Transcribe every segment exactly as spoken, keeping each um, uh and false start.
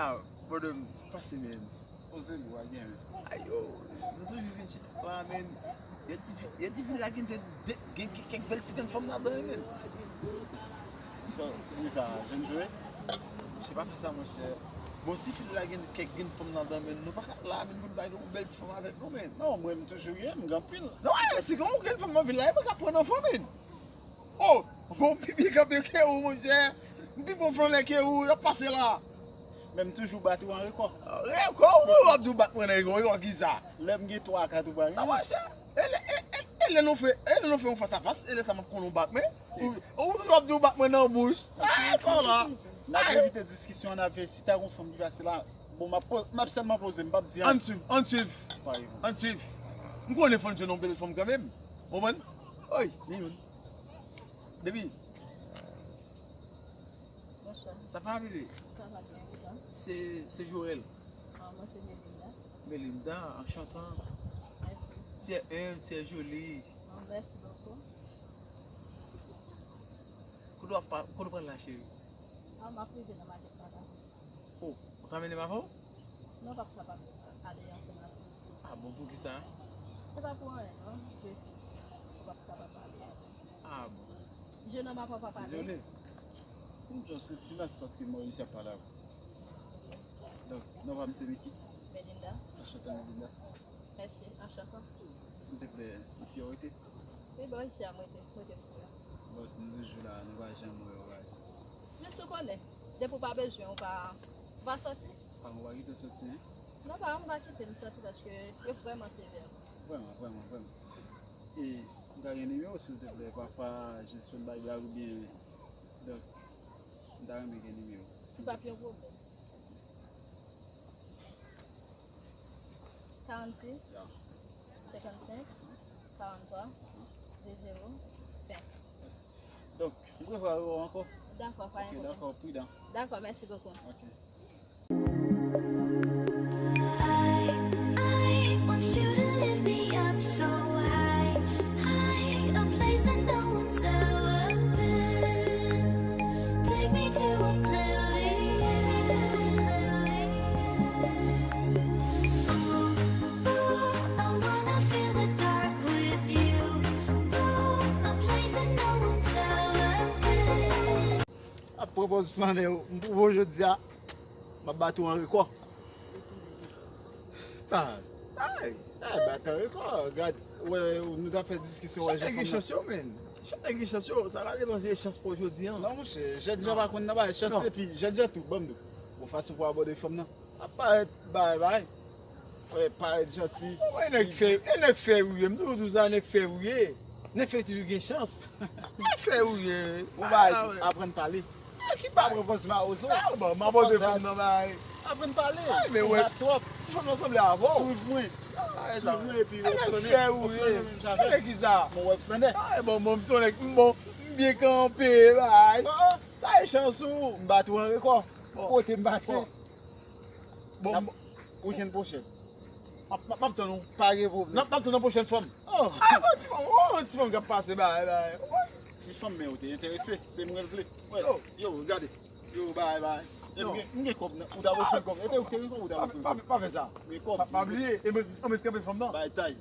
Ah, brother, sa pase, man. Poze m, wa gen, men. Ayo, nou toujou vin chita la, men. Gen ti fi, gen ti fi la gen de, de, gen, gen kèk bèl ti grenn fanm ladan, men. Sa, ki sa, jèn jwe? Monchè, pa fè sa, monchè. Bon, si fi la gen kèk grenn fanm ladan, men, nou pa ka la, men, pou n bay yon bèl ti fanm avèk nou, men. Non, mwen, m toujou ye, m gen anpil. Non, e, si gen yon grenn fanm nan vil la, e pa ka pran nan fanm, men. Oh, bon, m pi byen kanpe ke ou, monchè. M pi bon flannè ke ou, y ap pase la. Men m toujou bat ou an rekò. Rekò? Ou w ap di w bat mwen nan rekò, rekò ki sa? Lè m gen twa kat ou pa gen. Non, monchè. E lè, e, e, e lè nou fè, e lè nou fè yon fas a fas, e lè sa m ap konnen w bat mwen. Ou, ou w ap di w bat mwen nan bouch. Ah, rekò la. N ap evite diskisyon, n ap veye si ta gon fanm ki pase la. Bon, m ap po-, m ap sèlman poze, m p ap di anyen. Ann swiv, ann swiv. Ann swiv. M konnen fò n jwenn yon bèl fanm kanmenm. Ou konprann? Oy, ni youn. Baby. Bonsoir. Ça va, bébé? Ça va bien, et toi? C'est, c'est Joël. Ah, moi, c'est Melinda. Melinda, enchanté. Merci. Tu es humble, tu es jolie. Oh, merci beaucoup. Kote w ap pa-, kote w pral la, cheri? Ah, m ap rive nan makèt la. Oh, ou ka mennen m avè w? Non, w p ap kapab ale ansanm avè m. Ah bon, poukisa? Se pa pou anyen, non. Jis, ou p ap kapab ale avè m. Ah bon. Jenòm apa w pa pale? Dezole. M jis se ti las paske Moris ap pale avè w. Donk, non pa m se Mickey. Melinda. Anchante, Melinda. Mèsi, anchante. Silteplè, isi a w rete? Wi, bò isi a m rete, m rete pou la. Bon, nou toujou la, nou pa janm wè w bagay sa. Men si w konnen, depi w pa bezwen, w pa, w pa sòti. Paran w pa kite w sòti, en? Non, paran m pa kite m sòti paske yo vrèman sevè. Vrèman, vrèman, vrèman. E, m ta gen nimewo w, silteplè? Pafwa, jis pou n bay blag oubyen, donk, m ta renmen gen nimewo w. Se pa yon pwoblèm. Karannsis, senkannsenk, karanntwa, de zewo, ven. Mèsi. Donk, m prevwa wè w ankò. Dakò, pa gen pwoblèm. Ok, dakò, pridan. Dakò, mèsi bokou. Ok. I, I want you to lift me up so high, high, a place that no one's ever been. Take me to oblivion. Ooh, ooh, I wanna fill the dark with you. Ooh, a place that no one's ever been. Ap pran pòz flannè, m pwouve w jodi a, m ap bat ou an rekò. Ay, ay, ay, bat an rekò. Gad, wè, nou t ap fè diskisyon, wè, chak nèg gen chans yo, men. Chak nèg gen chans yo. Sa pa depann se chans pou jodi an. Non, monchè, jènjan pa konn nan bagay chans, epi jènjan tou, ban m di w. Bon, fason pou abòde fanm nan. Ap parèt bay, bay. Wè, parèt janti. Wè, nèg fè, e nèg fè ou ye. M toujou di w sa, nèg fè ou ye. Nèg fè toujou gen chans. Nèg fè ou ye. Ou bay tou, aprann pale. Ki bay? Aprann pòz mawozo. Ah, bon, m abòde fanm nan bay. Aprann pale. Ay, men wè. Ou rat twòp. Ti fanm nan sanble avè w. Swiv mwen. Swiv mwen epi w flannen. Nèg fè ou ye. Flannen menm jan avè m. Flannen ki sa? Bon, wè flannè. Ay, bon, bon, m se yon nèg, m bon, m byen kanpe, bay. Sa e chans ou. M bat ou an rekò. Kote m pase. Bon, bon. Wikenn pwochèn. M ap, m ap, m ap tann ou. Pa gen pwoblèm. M ap, m ap tann ou pwochèn fanm. Oh. Ah, bon, ti fanm, oh, ti fanm k ap pase, bay, bay. Ti fanm, men ou te enterese. Se mwen l vle. Wè. Yo, gade. Yo, bay, bay. E m gen, m gen kòb nan. Ou ta ofri kòb. E te ou te gen kòb, ou ta ofri kòb. Pa, pa, pa fè sa. Men kòb. Pa, pa bliye. E mwen, mwen kanpe fanm nan. Bay tay.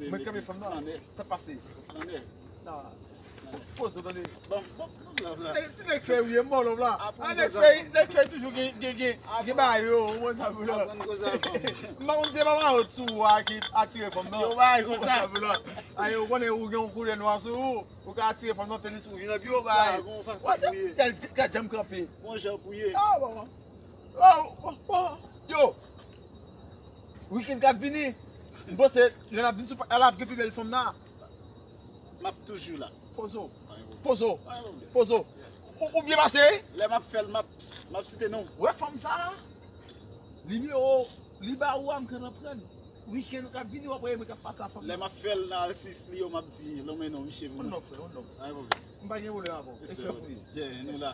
Mwen kanpe fanm nan. Sa pase. Flannè. Poze w tande. Bon, bon, bon, la, la. Ti nèg fè ou ye, m ba w love la. Ah, nèg fè, nèg fè toujou gen, gen, gen, gen bagay yo, ou konn sa pou la. M pa konn se pa mayot sou ou a ki atire fanm nan. Yo bagay konsa. Ayo, ou konnen ou gen yon koulè nwa sou ou, ou ka atire fanm nan, tenis wouj nan pye w, bagay. Gad, gad jan m kanpe. Bon jan pou ye. Ah, bon, bon. Oh, oh, oh. Yo! Wikenn k ap vini, m panse lè n ap vin sou pa, lè n ap gen pi bèl fanm nan. M ap toujou la. Pozo. Pozo. Pozo. Ou, ou byen pase? Lè m ap fè l, m ap, m ap site non. Wè fanm sa a? Nimewo li ba ou a, m ka nan pran. Wikenn k ap vini, w ap wè mwen k ap pase a fanm nan. Lè m ap fè l nan alsis li yo, m ap di, lonmen non, misye vini. On non, frè, on non. Pa gen pwoblèm. M pa gen pwoblèm avè w. E frè pou nou ye. Yeah, nou la.